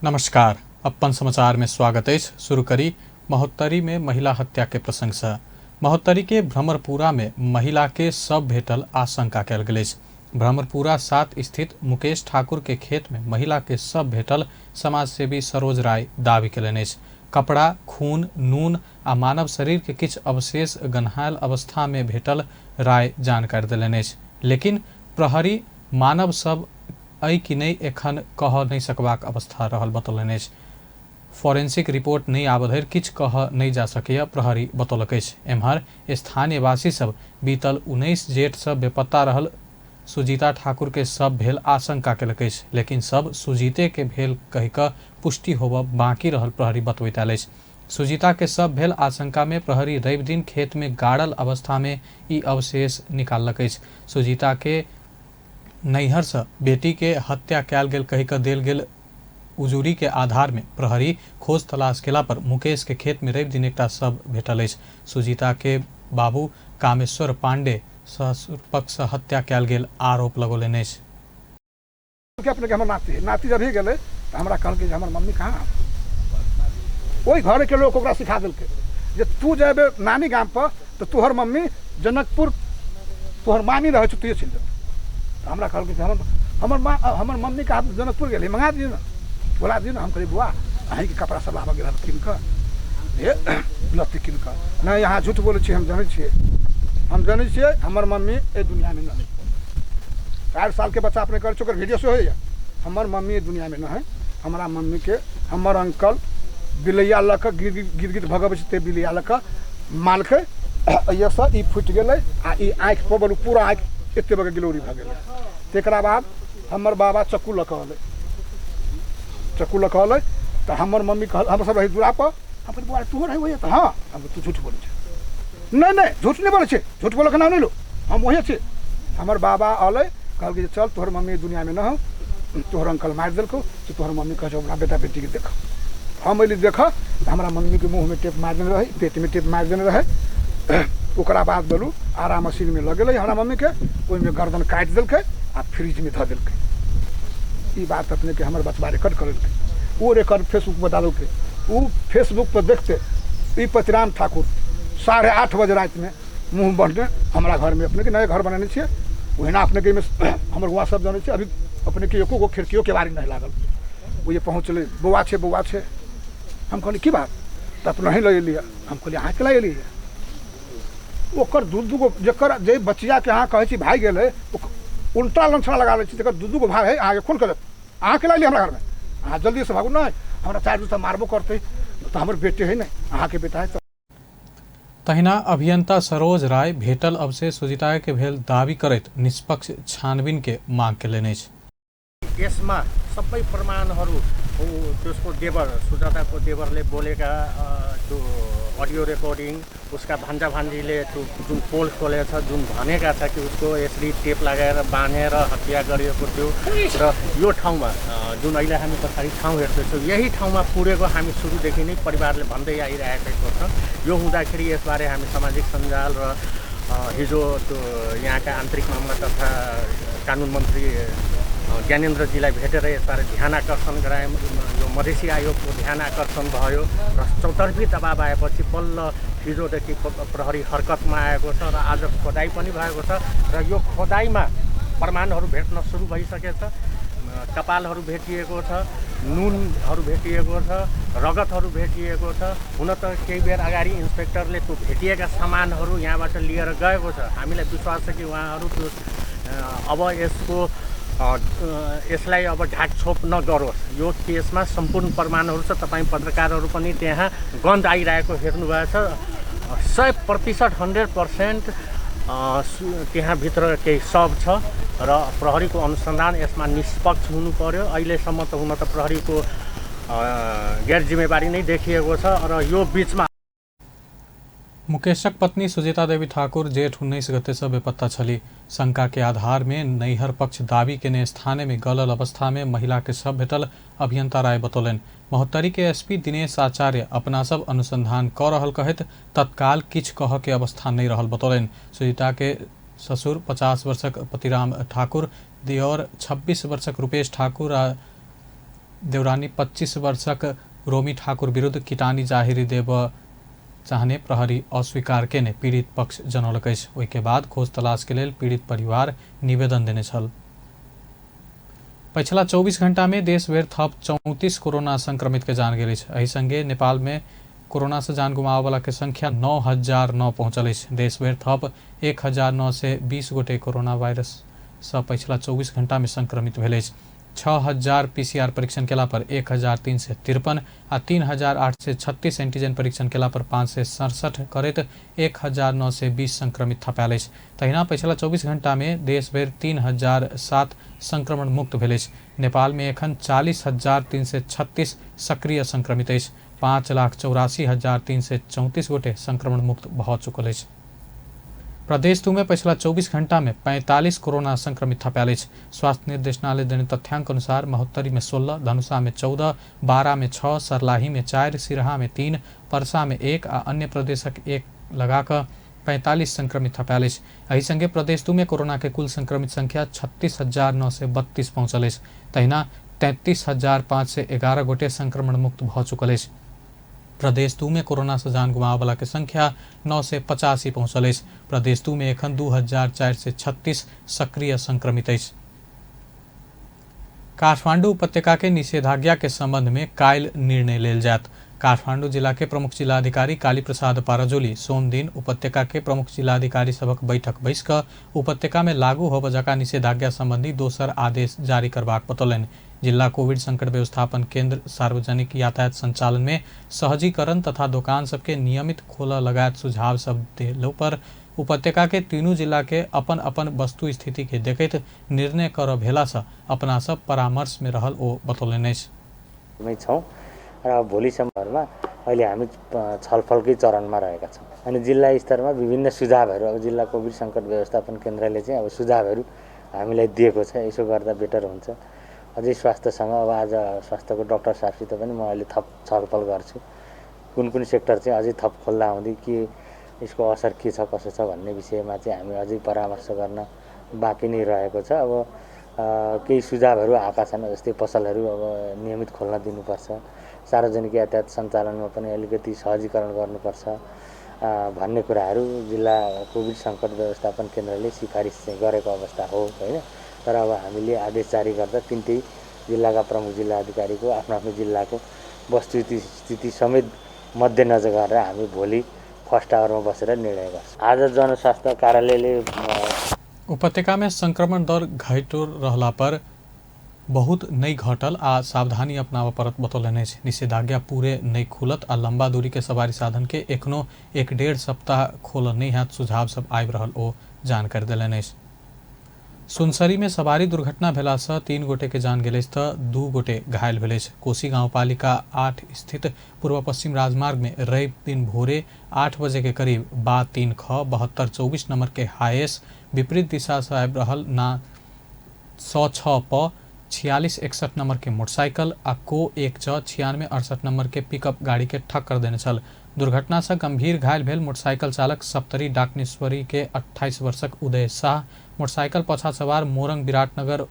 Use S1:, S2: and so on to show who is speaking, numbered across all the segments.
S1: नमस्कार, अपन समाचार में स्वागत अछि। शुरू करी महोत्तरी में महिला हत्या के प्रसंग से। महोत्तरी के भ्रमरपुरा में महिला के शव भेटल आशंका कयल गेल अछि। भ्रमरपुरा 7 स्थित मुकेश ठाकुर के खेत में महिला के शव भेटल समाजसेवी सरोज राय दावी कयलनि अछि। कपड़ा, खून, नून आ मानव शरीर के किछु अवशेष गन्हायल अवस्था में भेटल राय जानकारी देलनि अछि। लेकिन प्रहरी मानव शव अइ कि नहि एखन कह नहि सकबाक अवस्था रहल बतौलनि अछि। फोरेंसिक रिपोर्ट नहि आबऽ धरि किछु कह नहि जा सकैए प्रहरी बतौलक अछि। एम्हर स्थानीयवासी सब बीतल 19 जेठसँ बेपत्ता रहल सुजीता ठाकुर के शव भेल आशंका केलक अछि। लेकिन शव सुजीते के भेल कहि कऽ पुष्टि होबऽ बाँकी रहल प्रहरी बतबैत आयल अछि। सुजीता के शव भेल आशंका में प्रहरी रवि दिन खेत में गाड़ल अवस्था में ई अवशेष निकाललक अछि। सुजीता के नैहरसँ बेटीके हत्या कयल गेल कहि कऽ देल गेल उजुरीके आधारमे प्रहरी खोज तलाश केला पर मुकेशके खेतमे रवि दिन एकटा शव भेटल अछि। सुजीताके बाबू कामेश्वर पांडे ससुर पक्षसँ हत्या कयल गेल आरोप लगौलनि अछि।
S2: अपने के हमर नाती है, नाती जब ही गेलै तऽ हमरा कहलकै जे हमर मम्मी कहाँ है। ओहि घरके लोक ओकरा सिखा देलकै जे तू जेबे नानी गाम पर तऽ तोहर मम्मी जनकपुर तोहर मामी रहै छौ, तू चलि जेतौ। तऽ हमरा कहलकै जे हमर हमर माँ हमर मम्मी कहाँ जनकपुर गेलै, मंगा दियौ ने, बोला दियौ ने। हम कहलियै बौआ अहीँके कपड़ा सब लाबऽ गेल हन कीन कऽ, हे लत्ती कीन कऽ। नहि अहाँ झूठ बोलै छियै, हम जनै छियै, हम जनै छियै हमर मम्मी एहि दुनिआँमे नहि है। 4 सालके बच्चा अपने करै छै, ओकर वीडियो सेहो होइए। हमर मम्मी एहि दुनिआँमे नहि है। हमरा मम्मीके हमर अंकल बिलैया लऽ कऽ गिर गिर गिर भगबै छै, ते बिलैया लऽ कऽ मारलकै, एहिसँ ई फुटि गेलै आ ई आँखि पर बोलू पूरा आँखि एते बड़का गिलौरी भऽ गेलै। तकरा बाद हमर बाबा चक्कू लऽ कऽ अयलै, चक्कू लऽ कऽ अयलै तऽ हमर मम्मी कहल, हम सब रही दूरापर, हम कहलियै बौआ तूहो रही वही? तऽ हँ। हम तू झूठ बोलै छै। नहि नहि झूठ नहि बोलै छै, झूठ बोलऽके नाम नहि लो, हम वही छी। हमर बाबा अयलै, कहलकै जे चल तोहर मम्मी दुनिआँमे नहि हौ, तोहर अंकल मारि देलकौ, तऽ तोहर मम्मी कहै छौ हमरा बेटा बेटीके देखऽ। हम अयली देखऽ तऽ हमरा मम्मीके मुँहमे टेप मारि देने रहै, पेटमे टेप मारि देने रहै। ओकरा बाद बोलू आरा मशीनमे लऽ गेलै हमरा मम्मीके, ओहिमे गर्दन काटि देलकै आ फ्रिजमे धऽ देलकै। ई बात अपनेके हमर बचबा रिकॉर्ड करेलकै, ओ रिकॉर्ड फेसबुक पर डाललकै। ओ फेसबुक पर देखते ई पतिराम ठाकुर 8:30 बजे रातिमे मुँह बढ़ने हमरा घरमे, अपनेके नया घर बनेने छियै ओहिना अपनेके एहिमे हमर बौआ सब जनै छै, अभी अपनेके एको गो खिड़कियो केबाड़ी नहि लागल। ओ जे पहुँचलै, बौआ छै बौआ छै। हम कहलियै की बात? तऽ अपनहि लऽ एलियै। हम कहलियै अहाँ केला एलियै? ओकर दू दू गो जकर जे बचियाके अहाँ कहै छी भागि गेलै, उल्टा लंछना लगा लै छी, जकर दू दू गो भाय है अहाँके खून करत, अहाँ केला एलियै हमरा घरमे? अहाँ जल्दीसँ भागू, नहि हमरा 4 दिनसँ मारबो करतै, तऽ हमर बेटे है नहि, अहाँके बेटा है।
S1: तहिना अभियंता सरोज राय भेटल अवशेष सुजीता के भेल दावी करैत निष्पक्ष छानबीन के मांग केलनि अछि।
S3: यसमा सबै प्रमाणहरू त्यसको देवर सुजाताको देवरले बोलेका त्यो अडियो रेकर्डिङ, उसका भान्जा भान्जीले त्यो जुन पोल खोलेको छ, जुन भनेका छ कि उसको यसरी टेप लगाएर बाँधेर हत्या गरिएको थियो र यो ठाउँमा जुन अहिले हामी पछाडि ठाउँ हेर्दैछौँ यही ठाउँमा पुरेको हामी सुरुदेखि नै परिवारले भन्दै आइरहेको छ। यो हुँदाखेरि यसबारे हामी सामाजिक सञ्जाल र हिजो त्यो यहाँका आन्तरिक मामला तथा कानुन मन्त्री ज्ञानेन्द्रजीलाई भेटेर यसबारे ध्यान आकर्षण गरायौँ। यो मधेसी आयोगको ध्यान आकर्षण भयो र चौतर्फी दबाब आएपछि बल्ल हिजोदेखि प्रहरी हरकतमा आएको छ र आज खोदाइ पनि भएको छ र यो खोदाइमा प्रमाणहरू भेट्न सुरु भइसकेछ। कपालहरू भेटिएको छ, नुनहरू भेटिएको छ, रगतहरू भेटिएको छ। हुन त केही बेर अगाडि इन्सपेक्टरले त्यो भेटिएका सामानहरू यहाँबाट लिएर गएको छ। हामीलाई विश्वास छ कि उहाँहरू त्यो अब यसको यसलाई अब ढाकछोप नगरोस्। यो केसमा सम्पूर्ण प्रमाणहरू छ। तपाईँ पत्रकारहरू पनि त्यहाँ गन्ध आइरहेको हेर्नुभएछ। 100% 100% त्यहाँभित्र केही शव छ र प्रहरीको अनुसन्धान यसमा निष्पक्ष हुनु पर्यो। अहिलेसम्म त हुन त प्रहरीको गैर जिम्मेवारी नै देखिएको छ र यो बिचमा
S1: मुकेशक पत्नी सुजीता देवी ठाकुर जेठ 19 गते से बेपत्ता छली। शंका के आधार में नैहर पक्ष दावी केने स्थाने में गलल अवस्था में महिला के शव भेटल अभियंता राय बतौलनि। महोत्तरी के एसपी दिनेश आचार्य अपना सब अनुसंधान क रहल कहैत तत्काल किछु कह के अवस्था नहीं रहल बतौलनि। सुजीता के ससुर 50 वर्षक पतिराम ठाकुर, दियोर 26 वर्षक रुपेश ठाकुर आ देवरानी 25 वर्षक रोमी ठाकुर विरुद्ध किटानी जाहिरी देब चाहने प्रहरी अस्वीकार केने पीड़ित पक्ष जनौलक अछि। ओहिके बाद खोज तलाश के लेल पीड़ित परिवार निवेदन देने छल। पछिला 24 घंटा में देशभरि थप 34 कोरोना संक्रमित के जान गेल अछि। एहि संगे नेपाल में कोरोना से जान गुमाबय वाला के संख्या 9009 पहुंचल अछि। देशभरि थप 1920 गोटे कोरोना वायरस से पछिला 24 घंटा में संक्रमित भेल अछि। 6000 पीसीआर परीक्षण केला पर 1353 आ 3836 एंटीजन परीक्षण केला पर 567 करैत 1920 संक्रमित थपायल अछि। तहिना पछिला 24 घंटा में देशभरि 3007 संक्रमण मुक्त भेल अछि। नेपाल में एखन 40,336 सक्रिय संक्रमित अछि। 5,84,334 गोटे संक्रमण मुक्त भऽ चुकल अछि। प्रदेश 2 में पछिला 24 घंटा में 45 कोरोना संक्रमित थपायल अछि। स्वास्थ्य निर्देशनालय देने तथ्यांक अनुसार महोत्तरी में 16, धनुषा में 14, बारा में 6, सर्लाही में 4, सिरहा में 3, परसा में 1 आ अन्य प्रदेशक 1 लगाकऽ 45 संक्रमित थपायल अछि। एहि संगे प्रदेश 2 में कोरोना के कुल संक्रमित संख्या 36,932 पहुंचल अछि। तहिना 33,511 गोटे संक्रमण मुक्त भऽ चुकल अछि। प्रदेश 2 में कोरोना से जान गुमाबय वाला के संख्या 985 पहुंचल अछि। प्रदेश 2 में एखन 2436 सक्रिय संक्रमित अछि। काठमांडू उपत्यका के निषेधाज्ञा के संबंध में काल्हि निर्णय लेल जायत। काठमांडू जिला के प्रमुख जिलाधिकारी काली प्रसाद पाराजोली सोमदिन उपत्यका के प्रमुख जिलाधिकारी सभक बैठक बैस कऽ उपत्यका में लागू होबय जकाँ निषेधाज्ञा संबंधी दोसर आदेश जारी करबाक बतौलनि। जिला कोविड संकट व्यवस्थापन केंद्र सार्वजनिक यातायात संचालन में सहजीकरण तथा दोकान सबके नियमित खोलऽ लगायत सुझाव सब देलो पर उपत्यका के तीनू जिला के अपन अपन वस्तु स्थिति के देखैत निर्णय करऽ भेला से अपना सब परामर्श में रहल ओ बतौलनि अछि।
S4: छौँ र भोलिसम्ममा अहिले हामी छलफलकै चरणमा रहेका छौँ अनि जिल्ला स्तरमा विभिन्न सुझावहरू अब जिल्ला कोभिड सङ्कट व्यवस्थापन केन्द्रले चाहिँ अब सुझावहरू हामीलाई दिएको छ, यसो गर्दा बेटर हुन्छ। अझै स्वास्थ्यसँग अब आज स्वास्थ्यको डाक्टर साहबसित पनि म अहिले थप छलफल गर्छु, कुन कुन सेक्टर चाहिँ अझै थप खोल्दा हुँदै के यसको असर के छ कसो छ भन्ने विषयमा चाहिँ हामी अझै परामर्श गर्न बाँकी नै रहेको छ। अब केही सुझावहरू आएका छन्, जस्तै पसलहरू अब नियमित खोल्न दिनुपर्छ, सार्वजनिक यातायात सञ्चालनमा पनि अलिकति सहजीकरण गर्नुपर्छ भन्ने कुराहरू जिल्ला कोभिड सङ्कट व्यवस्थापन केन्द्रले सिफारिस चाहिँ गरेको अवस्था हो होइन। तर अब हामीले आदेश जारी गर्दा तिनटै जिल्लाका प्रमुख जिल्ला अधिकारीको आफ्नो आफ्नो जिल्लाको वस्तुस्थिति समेत मध्यनजर गरेर हामी भोलि फर्स्ट आवरमा बसेर निर्णय गर्छौँ। आज जनस्वास्थ्य कार्यालयले
S1: उपत्यका में संक्रमण दर घटो रहला पर बहुत नहीं घटल आ सावधानी अपनाबऽ पड़त बतौलनि अछि। निषेधाज्ञा पूरे नहीं खुलत आ लंबा दूरी के सवारी साधन के एखनो 1-1.5 सप्ताह खोलऽ नहीं हैत सुझाव सब आबि रहल ओ जानकारी देलनि अछि। सुनसरी में सवारी दुर्घटना भेला से 3 गोटे के जान गेल अछि तऽ 2 गोटे घायल भेल अछि। कोसी गांवपालिका 8 स्थित पूर्व पश्चिम राजमार्ग में रवि दिन भोरे 8 बजे के करीब बा 3 ख 7224 नंबर के हाईएस विपरीत दिशा से आबि रहल ना 106 प 4661 नंबर के मोटरसाइकिल आ को 1 च 9668 नंबर के पिकअप गाड़ी के ठक्कर देने छल। दुर्घटना से गंभीर घायल भेल मोटरसाइकिल चालक सप्तरी डाकनेश्वरी के 28 वर्षक उदय शाह, मोटरसाइकिल पछा सवार मोरंग विराटनगर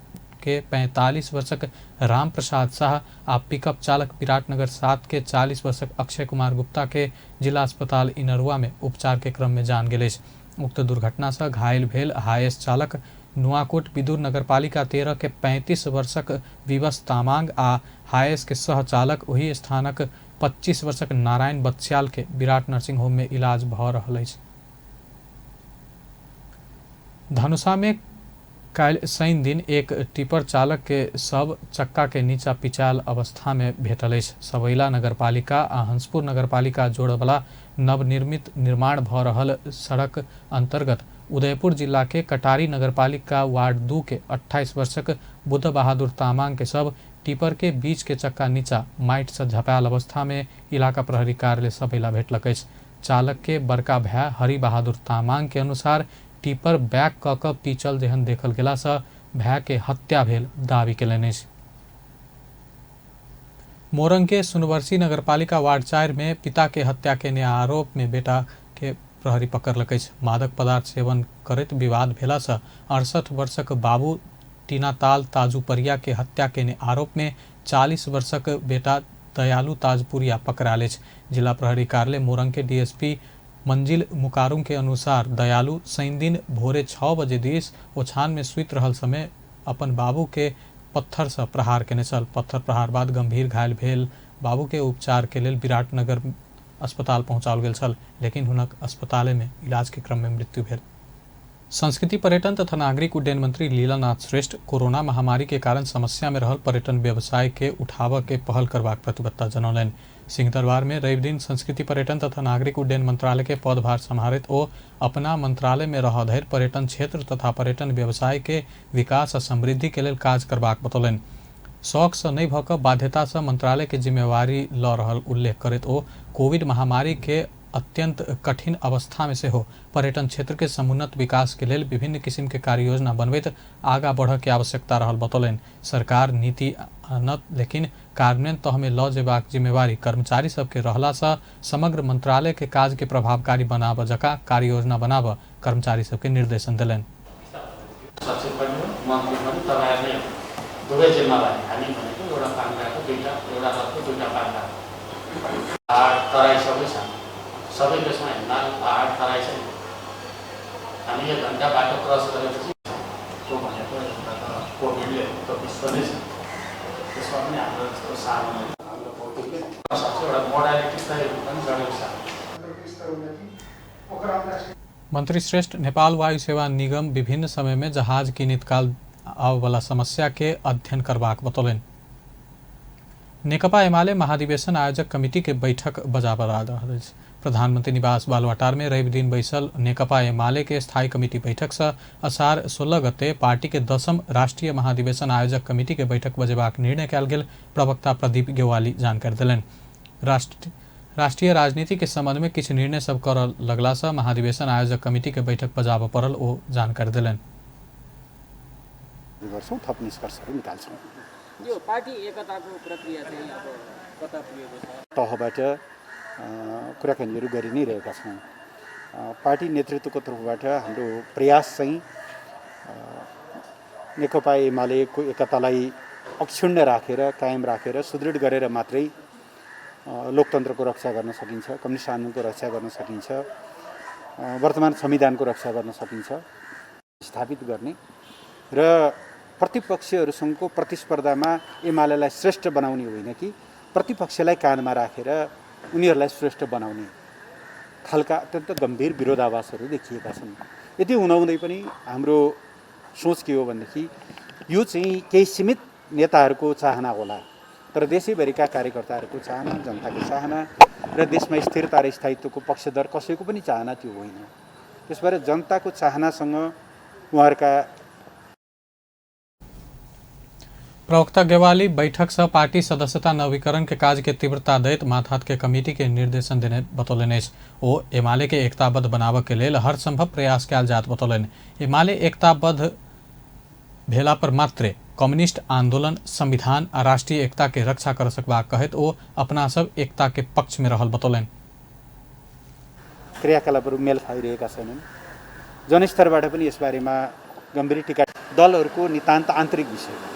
S1: के 45 वर्षक राम प्रसाद शाह आ पिकअप चालक विराटनगर 7 के 40 वर्षक अक्षय कुमार गुप्ता के जिला अस्पताल इनरुआ में उपचार के क्रम में जान गेल अछि। उक्त दुर्घटना से घायल भेल हाईएस चालक नुआकोट विदुर नगरपालिका 13 के 35 वर्षक विवश तामांग आ हाईएस के सहचालक ओहि स्थानक 25 वर्षक नारायण बत्स्याल के विराट नर्सिंग होम में इलाज भऽ रहल अछि। धनुषा में काल्हि शनि दिन एक टिपर चालक के सब चक्का के नीचा पिचायल अवस्था में भेटल अछि। सबैला नगरपालिका आ हंसपुर नगरपालिका जोड़वला नवनिर्मित निर्माण भऽ रहल सड़क अंतर्गत उदयपुर जिला के कटारी नगरपालिका वार्ड 2 के 28 वर्षक बुद्ध बहादुर तामांग के सब टिपर के बीच के चक्का नीचा माटि से झपायल अवस्था में इलाका प्रहरी कार्यालय सबैला भेटलक अछि। चालक के बड़का भाय हरि बहादुर तामांग के अनुसार टिपर बैक कऽ कऽ पीचल जेहन देखल गेला से भाय के हत्या भेल दावी केलनि अछि। मोरंग के सुनवर्सी नगरपालिका वार्ड 4 में पिता के हत्या केने आरोप में बेटा के प्रहरी पकड़लक अछि। मादक पदार्थ सेवन करैत विवाद भेला से 68 वर्षक बाबू टीनाताल ताजुपरिया के हत्या केने आरोप में 40 वर्षक बेटा दयालु ताजपुरिया पकड़ायल अछि। जिला प्रहरी कार्यालय मोरंग के डीएसपी मंजिल मुकारुम के अनुसार दयालु शनि दिन भोरे 6 बजे दिस ओछान में सुति रहल समय अपन बाबू के पत्थर से प्रहार केने छल। पत्थर प्रहार बाद गंभीर घायल भेल बाबू के उपचार के लेल विराटनगर अस्पताल पहुंचाओल गेल छल, लेकिन हुनक अस्पताले में इलाज के क्रम में मृत्यु भेल। संस्कृति पर्यटन तथा नागरिक उड्डयन मंत्री लीलानाथ श्रेष्ठ कोरोना महामारी के कारण समस्या में रहल पर्यटन व्यवसाय के उठाबऽ के पहल करबाक प्रतिबद्धता जनौलनि। सिंहदरबार में रवि दिन संस्कृति पर्यटन तथा नागरिक उड्डयन मंत्रालय के पदभार सम्हारैत ओ अपना मंत्रालय में रह धरि पर्यटन क्षेत्र तथा पर्यटन व्यवसाय के विकास आ समृद्धि के लेल काज करबाक बतौलनि। शौक से नहीं भऽ कऽ बाध्यता से मंत्रालय के जिम्मेवारी लऽ रहल उल्लेख करैत ओ कोविड महामारी के अत्यंत कठिन अवस्था में सेहो पर्यटन क्षेत्र के समुन्नत विकास के लेल विभिन्न किसिम के कार्य योजना बनबैत आगा बढ़ऽ के आवश्यकता रहल बतौलनि। सरकार नीति आनत, लेकिन कार्यान्वयन तह में लऽ जेबाक जिम्मेवारी कर्मचारी सबके रहला से समग्र मंत्रालय के काज के प्रभावकारी बनाबऽ जकाँ कार्य योजना बनाबऽ कर्मचारी सबके निर्देशन देलनि।
S5: सचिव पनि हो, मन्त्री पनि तपाईँहरू नै हो, दुवै जिम्मेवारी। हामी भनेको एउटा पाङ्ग्राको दुईटा, एउटा रथको दुईटा पाङ्ग्रा। पहाड तराई सबै छ, सबै देशमा हिमाल पहाड तराई छ। हामी एक घन्टा बाटो क्रस गरेपछि त्यो भनेको एउटा त कोभिडले त विश्व नै छ, त्यसमा पनि हाम्रो जस्तो सानो हाम्रो भौतिकले सक्छ एउटा मोडालिटी तय पनि जडेको छ।
S1: मंत्री श्रेष्ठ नेपाल वायु सेवा निगम विभिन्न समय में जहाज किनित काल आबऽवला समस्या के अध्ययन करबाक बतौलनि। नेकपा एमाले महाधिवेशन आयोजक कमिटी के बैठक बजाबऽ रहल अछि। प्रधानमंत्री निवास बालुवाटार में रवि दिन बैसल नेकपा एमाले के स्थायी कमिटी बैठक से असार 16 गते पार्टी के 10म राष्ट्रीय महाधिवेशन आयोजक कमिटी के बैठक बजेबाक निर्णय कयल गेल प्रवक्ता प्रदीप गेवाली जानकारी देलनि। राष्ट्रीय राजनीति के संबंध में किछु निर्णय सब करऽ लगला से महाधिवेशन आयोजक कमिटी के बैठक बजाबऽ पड़ल ओ जानकारी देलनि।
S6: गर्छौँ, थप निष्कर्षहरू निकाल्छौँ।
S7: यो पार्टी एकताको प्रक्रिया चाहिँ अब कता पुगेको छ?
S6: तहबाट कुराकानीहरू गरि नै रहेका छौँ। पार्टी नेतृत्वको तर्फबाट हाम्रो प्रयास चाहिँ नेकपा एमालेको एकतालाई अक्षुण्ण राखेर, कायम राखेर, सुदृढ गरेर मात्रै लोकतन्त्रको रक्षा गर्न सकिन्छ, कम्युनिस्ट आन्दोलनको रक्षा गर्न सकिन्छ, वर्तमान संविधानको रक्षा गर्न सकिन्छ, स्थापित गर्ने र प्रतिपक्षहरूसँगको प्रतिस्पर्धामा एमालेलाई श्रेष्ठ बनाउने होइन कि प्रतिपक्षलाई कानमा राखेर उनीहरूलाई श्रेष्ठ बनाउने खालका अत्यन्त गम्भीर विरोधाभासहरू देखिएका छन्। यति हुँदाहुँदै पनि हाम्रो सोच के हो भनेदेखि यो चाहिँ केही सीमित नेताहरूको चाहना होला, तर देशैभरिका कार्यकर्ताहरूको चाहना, जनताको चाहना र देशमा स्थिरता र स्थायित्वको पक्षधर कसैको पनि चाहना त्यो होइन। त्यस भएर जनताको चाहनासँग उहाँहरूका
S1: प्रवक्ता गेवाली बैठक से पार्टी सदस्यता नवीकरण के काज के तीव्रता दैत माथात के कमिटी के निर्देशन देने बतौलनि अछि। ओ एमाले के एकताबद्ध बनाबऽ के लेल हर संभव प्रयास कयल जायत बतौलनि। एमाले एकताबद्ध भेला पर मात्रे कम्युनिस्ट आंदोलन, संविधान आ राष्ट्रीय एकता के रक्षा कर सकबाक कहैत ओ अपना सब एकता के पक्ष में रहल बतौलनि।
S6: क्रियाकलापहरू मेल खाइरहेका छैनन्। जनस्तरबाट पनि यसबारेमा गम्भीर टीका दलहरूको नितान्त आन्तरिक विषय हो।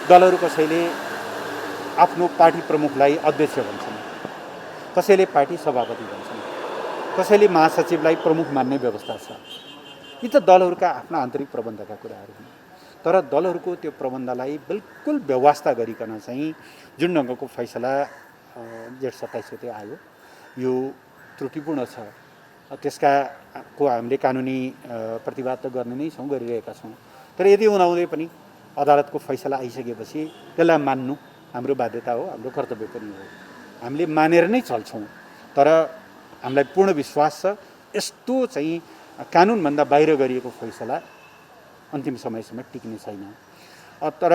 S6: दलहरू कसैले आफ्नो पार्टी प्रमुखलाई अध्यक्ष भन्छन्, कसैले पार्टी सभापति भन्छन्, कसैले महासचिवलाई प्रमुख मान्ने व्यवस्था छ। यी त दलहरूका आफ्ना आन्तरिक प्रबन्धका कुराहरू हुन्। तर दलहरूको त्यो प्रबन्धलाई बिल्कुल व्यवस्था गरिकन चाहिँ जुन ढङ्गको फैसला जेठ 27 गते आयो यो त्रुटिपूर्ण छ। त्यसका को हामीले कानुनी प्रतिवाद त गर्ने नै छौँ, गरिरहेका छौँ। तर यदि हुँदाहुँदै पनि अदालतको फैसला आइसकेपछि त्यसलाई मान्नु हाम्रो बाध्यता हो, हाम्रो कर्तव्य पनि हो। हामीले मानेर नै चल्छौँ। तर हामीलाई पूर्ण विश्वास छ यस्तो चाहिँ कानुनभन्दा बाहिर गरिएको फैसला अन्तिम समयसम्म टिक्ने छैन। तर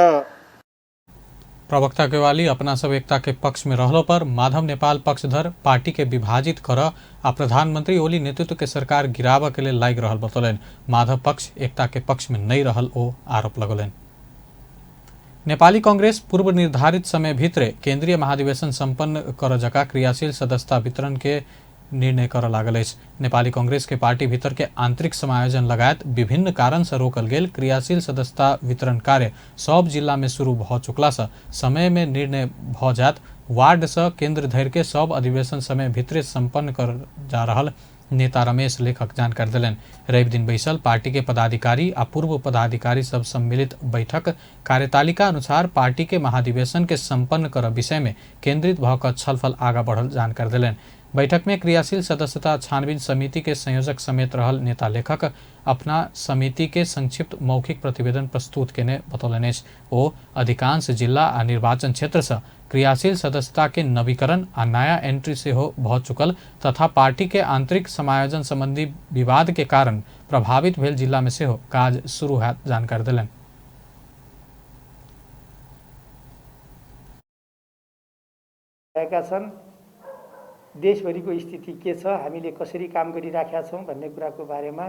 S1: प्रवक्ता गेवाली अपना सब एकता के पक्ष में रहलो पर माधव नेपाल पक्षधर पार्टी के विभाजित कर आ प्रधानमंत्री ओली नेतृत्व के सरकार गिराबऽ के लेल लागि रहल बतौलनि। माधव पक्ष एकता के पक्ष में नहीं रहल ओ आरोप लगौलनि। नेपाली कांग्रेस पूर्व निर्धारित समय भित्रे केंद्रीय महाधिवेशन सम्पन्न कर जका क्रियाशील सदस्यता वितरण के निर्णय करऽ लागल अछि। नेपाली कांग्रेस के पार्टी भीतर के आंतरिक समायोजन लगायत विभिन्न कारण से रोकल गेल क्रियाशील सदस्यता वितरण कार्य सब जिला में शुरू भऽ चुकला से समय में निर्णय भऽ जायत। वार्ड से केंद्र धरि के सब अधिवेशन समय भीतरे संपन्न कर जा रहल नेता रमेश लेखक जानकारी देलनि। रवि दिन बैसल पार्टी के पदाधिकारी आ पूर्व पदाधिकारी सब सम्मिलित बैठक कार्यतालिका अनुसार पार्टी के महाधिवेशन के संपन्न करऽ विषय में केंद्रित भऽ कऽ छलफल आगा बढ़ल जानकारी देलनि। बैठक में क्रियाशील सदस्यता छानबीन समिति के संयोजक समेत रहल नेता लेखक अपना समिति के संक्षिप्त मौखिक प्रतिवेदन प्रस्तुत केने बतौलनि अछि। ओ अधिकांश जिला आ निर्वाचन क्षेत्र से क्रियाशील सदस्यता के नवीकरण आ नया एंट्री सेहो भऽ चुकल तथा पार्टी के आंतरिक समायोजन संबंधी विवाद के कारण प्रभावित भेल जिला में सेहो काज शुरू होयत जानकारी देलनि।
S8: रहेका छन्। देशभरिको स्थिति के छ, हामीले कसरी काम गरिराखेका छौँ भन्ने कुराको बारेमा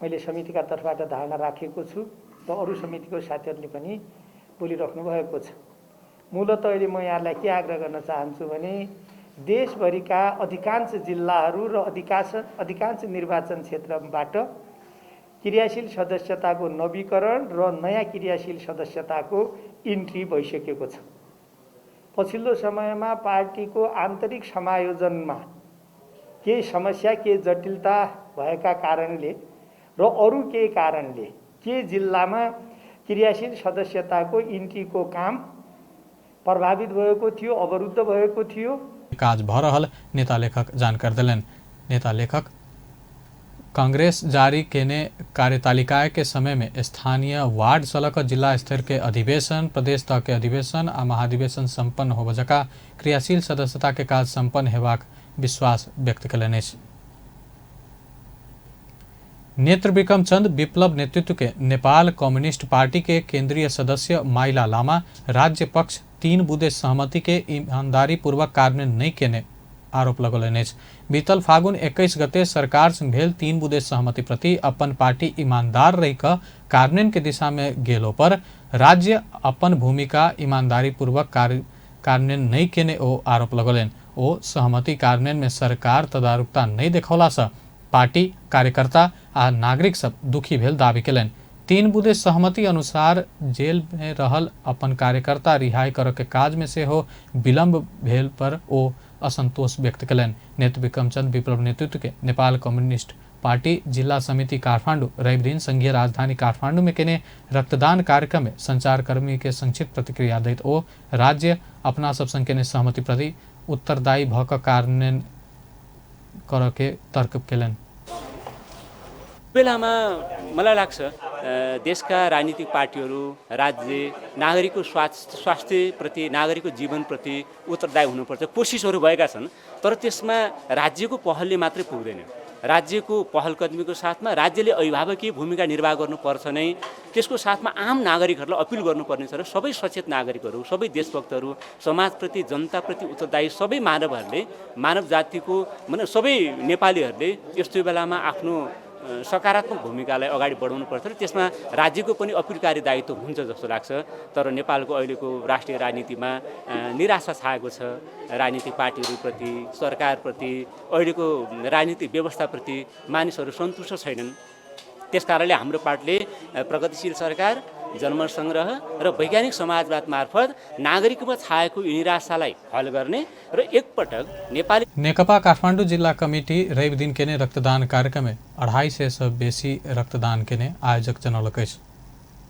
S8: मैले समितिका तर्फबाट धारणा राखेको छु र अरू समितिको साथीहरूले पनि बोलिराख्नु भएको छ। मूलत अहिले म यहाँलाई के आग्रह गर्न चाहन्छु भने देशभरिका अधिकांश जिल्लाहरू र अधिकांश निर्वाचन क्षेत्रबाट क्रियाशील सदस्यताको नवीकरण र नयाँ क्रियाशील सदस्यताको इन्ट्री भइसकेको छ। पछिल्लो समयमा पार्टीको आन्तरिक समायोजनमा केही समस्या, केही जटिलता भएका कारणले र अरू केही कारणले केही जिल्लामा क्रियाशील सदस्यताको इन्ट्रीको काम प्रभावित भएको थियो, अवरुद्ध भएको थियो।
S1: काज भऽ रहल नेता लेखक जानकारी देलनि। नेता लेखक कांग्रेस जारी केने कार्यतालिका के समय में स्थानीय वार्ड से लऽ कऽ जिला स्तर के अधिवेशन, प्रदेश तह के अधिवेशन आ महाधिवेशन संपन्न होबय जकाँ क्रियाशील सदस्यता के काज संपन्न हेबाक विश्वास व्यक्त कयलनि अछि। नेत्र विक्रम चंद विप्लव नेतृत्व के नेपाल कम्युनिस्ट पार्टी के केंद्रीय सदस्य माइला लामा राज्य पक्ष 3 बुँदे सहमति के ईमानदारी पूर्वक कार्यान्वयन नहीं केने आरोप लगौलनि अछि। बीतल फागुन 21 गते सरकार संग भेल 3 बुँदे सहमति प्रति अपन पार्टी ईमानदार रहि कऽ कार्यान्वयन के दिशा में गेलो पर राज्य अपन भूमिका ईमानदारी पूर्वक कार्यान्वयन नहीं केने ओ आरोप लगौलनि। ओ सहमति कार्यान्वयन में सरकार तदारुकता नहीं देखौला से पार्टी कार्यकर्ता आ नागरिक सब दुखी भेल दावी केलनि। 3 बुँदे सहमति अनुसार जेल में रहल अपन कार्यकर्ता रिहाई करऽ के काज में सेहो विलम्ब भेल पर ओ असंतोष व्यक्त केलनि। नेत्र विक्रम चंद विप्लव नेतृत्व के नेपाल कम्युनिस्ट पार्टी जिला समिति काठमांडू रवि दिन संघीय राजधानी काठमांडू में केने रक्तदान कार्यक्रम में संचारकर्मी के संक्षिप्त प्रतिक्रिया दैत ओ राज्य अपना सब संग केने सहमति प्रति उत्तरदायी भऽ कऽ कार्यान्वयन करऽ के तर्क केलनि।
S9: बेलामा मलाई लाग्छ देशका राजनीतिक पार्टीहरू, राज्य नागरिकको स्वास्थ्यप्रति, नागरिकको जीवनप्रति उत्तरदायी हुनुपर्छ। कोसिसहरू भएका छन्, तर त्यसमा राज्यको पहलले मात्रै पुग्दैन। राज्यको पहलकदमीको साथमा राज्यले अभिभावकीय भूमिका निर्वाह गर्नुपर्छ नै, त्यसको साथमा आम नागरिकहरूलाई अपिल गर्नुपर्ने छ र सबै सचेत नागरिकहरू, सबै देशभक्तहरू, समाजप्रति, जनताप्रति उत्तरदायी सबै मानवहरूले, मानव जातिको माने सबै नेपालीहरूले यस्तो बेलामा आफ्नो सकारात्मक भूमिकालाई अगाडि बढाउनुपर्छ र त्यसमा राज्यको पनि अपिलकारी दायित्व हुन्छ जस्तो लाग्छ। तर नेपालको अहिलेको राष्ट्रिय राजनीतिमा निराशा छाएको छ। राजनीतिक पार्टीहरूप्रति, सरकारप्रति, अहिलेको राजनीतिक व्यवस्थाप्रति मानिसहरू सन्तुष्ट छैनन्। त्यस कारणले हाम्रो पार्टीले प्रगतिशील सरकार, जनमत सङ्ग्रह र वैज्ञानिक समाजवाद मार्फत नागरिकमा छाएको निराशालाई हल गर्ने र एकपटक नेपाली
S1: नेकपा काठमाडौँ जिल्ला कमिटी रवि दिन केने रक्तदान कार्यक्रम में 250 से बेसी रक्तदान केने आयोजक जनौलक अछि।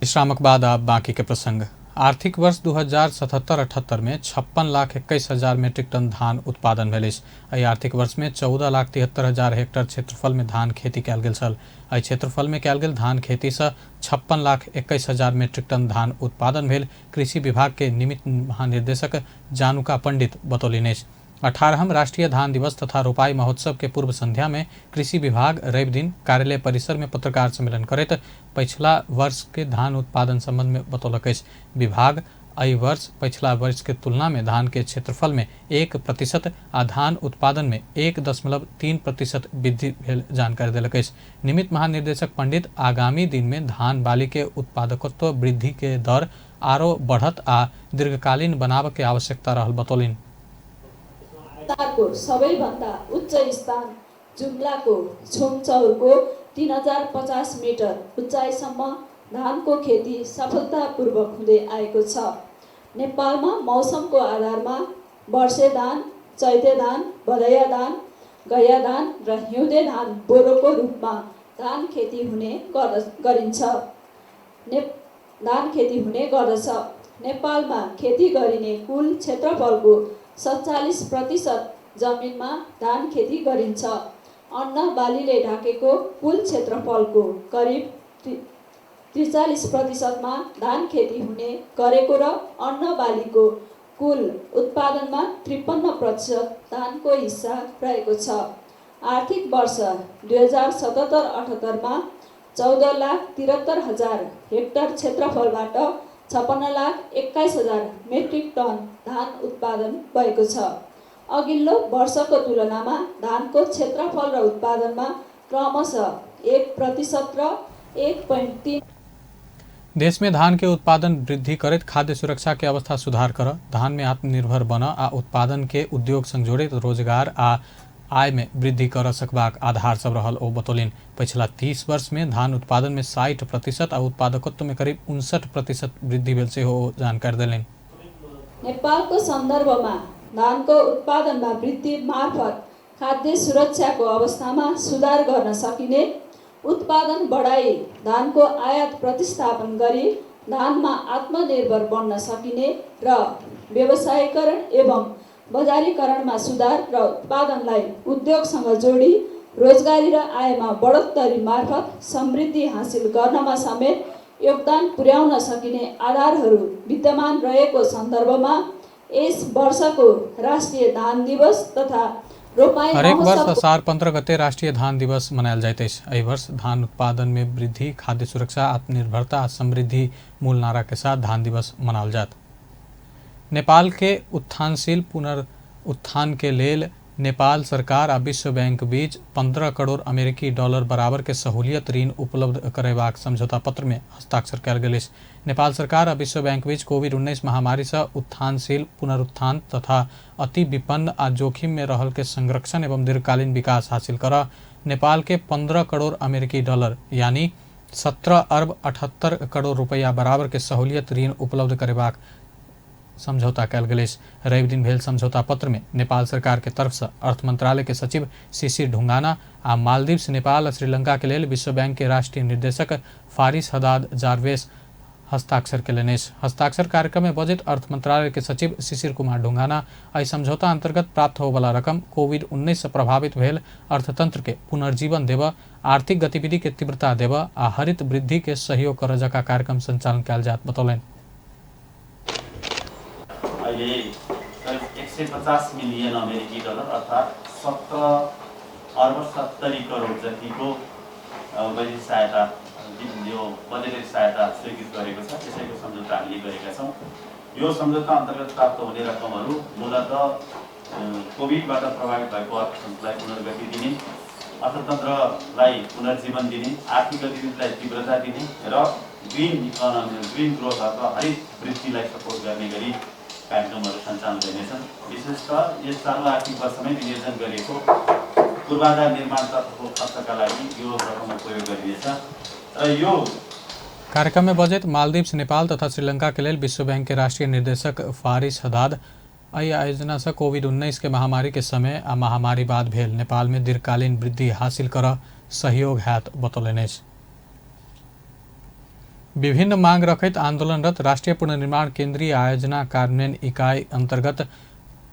S1: विश्रामक बाद आब बाकी के प्रसंग। आर्थिक वर्ष 2077-78 में 56,21,000 मेट्रिक टन धान उत्पादन भेल अछि। एहि आर्थिक वर्ष में 14,73,000 हेक्टर क्षेत्रफल में धान खेती कयल गेल छल। एहि क्षेत्रफल में कयल गेल धान खेती से 56,21,000 मेट्रिक टन धान उत्पादन भेल कृषि विभाग के निमित्त महानिर्देशक जानुका पंडित बतौलनि अछि। 18वां राष्ट्रीय धान दिवस तथा रोपाई महोत्सव के पूर्व संध्या में कृषि विभाग रवि दिन कार्यालय परिसर में पत्रकार सम्मेलन करैत पछिला वर्ष के धान उत्पादन संबंध में बतौलक अछि। विभाग एहि वर्ष पछिला वर्ष के तुलना में धान के क्षेत्रफल में 1% आ धान उत्पादन में 1.3% वृद्धि भेल जानकारी देलक अछि। निमित्त महानिर्देशक पंडित आगामी दिन में धान बाली के उत्पादकत्व वृद्धि के दर आरो बढ़त आ दीर्घकालीन बनाबऽ के आवश्यकता रहल बतौलनि।
S10: हेक्टरको सबैभन्दा उच्च स्थान जुम्लाको छुमचौरको 3050 मिटर उचाइसम्म धानको खेती सफलतापूर्वक हुँदै आएको छ। नेपालमा मौसमको आधारमा वर्षे धान, चैते धान, भदैया धान, गैया धान र हिउँदे धान बोरोको रूपमा धान खेती हुने गरिन्छ। धान खेती हुने गर्दछ। नेपालमा खेती गरिने कुल क्षेत्रफलको 47% जमिनमा धान खेती गरिन्छ। अन्न बालीले ढाकेको कुल क्षेत्रफलको करिब 43%मा धान खेती हुने गरेको र अन्न बालीको कुल उत्पादनमा 53% धानको हिस्सा रहेको छ। आर्थिक वर्ष 2077-78मा 14,73,000 हेक्टर क्षेत्रफलबाट 56,21,000 मेट्रिक टन धान उत्पादन भएको छ। अघिल्लो वर्षको तुलनामा धानको क्षेत्रफल र उत्पादनमा क्रमशः 1% र 1.3।
S1: देश में धान के उत्पादन वृद्धि करैत खाद्य सुरक्षा के अवस्था सुधार कर, धान में आत्मनिर्भर बन आ उत्पादन के उद्योग संग जोड़ैत रोजगार आ आय में वृद्धि कर सकबाक आधार सब रहल ओ बतौलनि। पछिला 30 वर्ष में धान उत्पादन में 60% आ उत्पादकत्व में करीब 59% वृद्धि भेल सेहो ओ जानकारी देलनि।
S10: नेपालको सन्दर्भमा धानको उत्पादनमा वृद्धि मार्फत खाद्य सुरक्षाको अवस्थामा सुधार गर्न सकिने, उत्पादन बढाई धानको आयात प्रतिस्थापन गरी धानमा आत्मनिर्भर बन्न सकिने र व्यवसायीकरण एवं बजारीकरणमा सुधार र उत्पादनलाई उद्योगसँग जोडी रोजगारी र आयमा बढोत्तरी मार्फत समृद्धि हासिल गर्नमा समेत योगदान पुर्याउन सकिने आधारहरू विद्यमान रहेको सन्दर्भमा यस वर्षको राष्ट्रिय धान दिवस तथा रोपाई
S1: हरेक वर्ष असार 15 गते राष्ट्रिय धान दिवस मनायल जाइत अछि। एहि वर्ष धान उत्पादन में वृद्धि, खाद्य सुरक्षा, आत्मनिर्भरता आ समृद्धि मूल नारा के साथ धान दिवस मनाओल जात। नेपाल के उत्थानशील पुनरुत्थान के लेल नेपाल सरकार आ विश्व बैंक बीच 15 करोड़ अमेरिकी डॉलर बराबर के सहूलियत ऋण उपलब्ध करेबाक समझौता पत्र में हस्ताक्षर कयल गेल अछि। नेपाल सरकार आ विश्व बैंक बीच कोविड-19 महामारी से उत्थानशील पुनरुत्थान तथा अति विपन्न आ जोखिम में रहल के संरक्षण एवं दीर्घकालीन विकास हासिल कर नेपाल के 15 करोड़ अमेरिकी डॉलर यानी 17 अरब 78 करोड़ रुपया बराबर के सहूलियत ऋण उपलब्ध करेबाक समझौता कयल गेल अछि। रवि दिन भेल समझौता पत्र में नेपाल सरकार के तरफ से अर्थ मंत्रालय के सचिव शिशिर ढुंगाना आ मालदीव्स, नेपाल आ श्रीलंका के लेल विश्व बैंक के राष्ट्रीय निर्देशक फारिस हदाद जारवेस हस्ताक्षर केलनि अछि। हस्ताक्षर कार्यक्रम में बजट अर्थ मंत्रालय के सचिव शिशिर कुमार ढुंगाना एहि समझौता अंतर्गत प्राप्त होबला रकम कोविड-19 से प्रभावित भेल अर्थतंत्र के पुनर्जीवन देबऽ, आर्थिक गतिविधि के तीव्रता देबऽ आ हरित वृद्धि के सहयोग करऽ जकाँ कार्यक्रम संचालन कयल जायत बतौलनि।
S11: अहिले करिब 150 मिलियन अमेरिकी डलर अर्थात् 17 अर्ब 70 करोड जतिको बजेट सहायता, यो बजेटरी सहायता स्वीकृत गरेको छ। त्यसैको सम्झौता हामीले गरेका छौँ। यो सम्झौता अन्तर्गत प्राप्त हुने रकमहरू मूलत कोभिडबाट प्रभावित भएको अर्थतन्त्रलाई पुनर्गति दिने, अर्थतन्त्रलाई पुनर्जीवन दिने, आर्थिक गतिविधिलाई तीव्रता दिने र ग्रिन इकोनोमी, ग्रिन ग्रोथ अथवा हरित वृद्धिलाई सपोर्ट गर्ने गरी कार्यक्रमहरू सञ्चालन गरिनेछन्। विशेषतः यस चालु आर्थिक वर्षमै विनियोजन गरिएको पूर्वाधार निर्माणतर्फको खर्चका लागि यो रकम उपयोग गरिनेछ र यो
S1: कार्यक्रम में बजट मालदीव्स, नेपाल तथा श्रीलंका के लेल विश्व बैंक के राष्ट्रीय निर्देशक फारिस हदाद एहि आयोजना से कोविड-19 के महामारी के समय आ महामारी बाद भेल नेपाल में दीर्घकालीन वृद्धि हासिल कर सहयोग हैत बतौलनि अछि। विभिन्न मांग रखैत आंदोलनरत राष्ट्रीय पुनर्निर्माण केंद्रीय आयोजना कार्यान्वयन इकाई अंतर्गत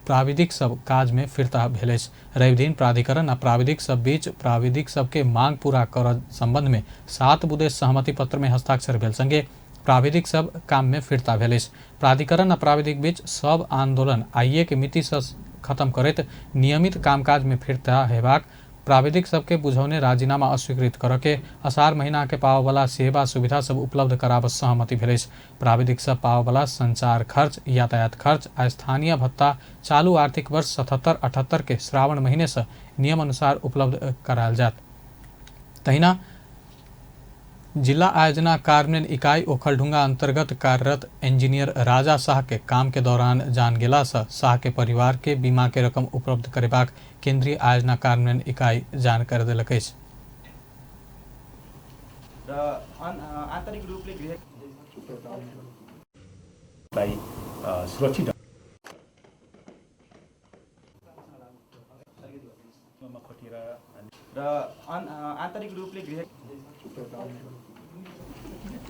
S1: प्राविधिक सब काज में फिर्ता भेल अछि। रवि दिन प्राधिकरण आ प्राविधिक सब बीच प्राविधिक सबके मांग पूरा कर संबंध में 7 बुँदे सहमति पत्र में हस्ताक्षर भेल संगे प्राविधिक सब काम में फिर्ता भेल अछि। प्राधिकरण आ प्राविधिक बीच सब आंदोलन आइए के मिति से खत्म करैत नियमित कामकाज में फिर्ता हेबाक प्राविधिक सबके बुझौने राजीनामा अस्वीकृत करके असार महीना के पावबला सेवा सुविधा सब उपलब्ध कराब सहमति भेल अछि। प्राविधिक सब पावबला संचार खर्च, यातायात खर्च आ स्थानीय भत्ता चालू आर्थिक वर्ष 77-78 के श्रावण महीने से नियम अनुसार उपलब्ध करायल जायत। तहिना जिला आयोजना कार्यान्वयन इकाई ओखलढुंगा अंतर्गत कार्यरत इंजीनियर राजा शाह के काम के दौरान जान गेला से शाह के परिवार के बीमा के रकम उपलब्ध करेबाक केंद्रीय आयोजना कार्यान्वयन इकाई जानकारी देलक अछि।
S11: र आन्तरिक रूपले गृह
S12: सुरक्षित
S11: र आन्तरिक रूपले गृह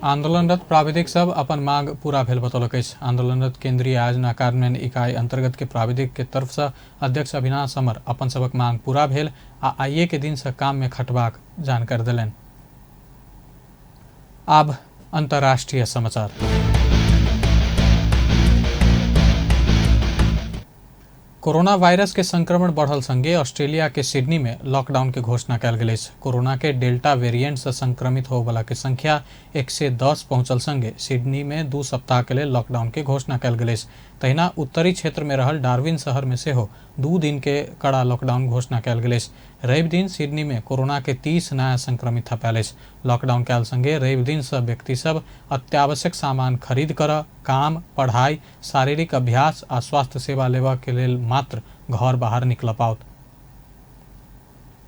S1: आंदोलनरत प्राविधिक सब अपन मांग पूरा भेल बतौलक अछि। आंदोलनरत केंद्रीय आयोजना कार्यान्वयन इकाई अंतर्गत के प्राविधिक के तरफ से अध्यक्ष अविनाश समर अपन सबक मांग पूरा भेल आ आइए के दिन से काम में खटबाक जानकारी देलनि। आब अंतर्राष्ट्रीय समाचार। कोरोना वायरस के संक्रमण बढ़ल संगे ऑस्ट्रेलिया के सिडनी में लॉकडाउन के घोषणा कयल गेल अछि। कोरोना के डेल्टा वेरिएंट से संक्रमित होबला के संख्या 110 पहुंचल संगे सिडनी में 2 सप्ताह के लेल लॉकडाउन के घोषणा कयल गेल अछि। तहिना उत्तरी क्षेत्र में रहल डार्विन शहर में सेहो 2 दिन के कड़ा लॉकडाउन घोषणा कयल गेल अछि। रवि दिन सिडनी में कोरोना के 30 नया संक्रमित थपायल अछि। लॉकडाउन कयल संगे रवि दिन से व्यक्ति सब अत्यावश्यक सामान खरीद कर काम, पढ़ाई, शारीरिक अभ्यास आ स्वास्थ्य सेवा लेवा के लेल मात्र घर बाहर निकल पाओत।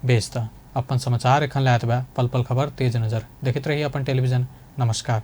S1: बेस त अपन समाचार एखन लए एतबे। पल पल खबर तेज नजर देखैत रही अपन टेलीविजन। नमस्कार।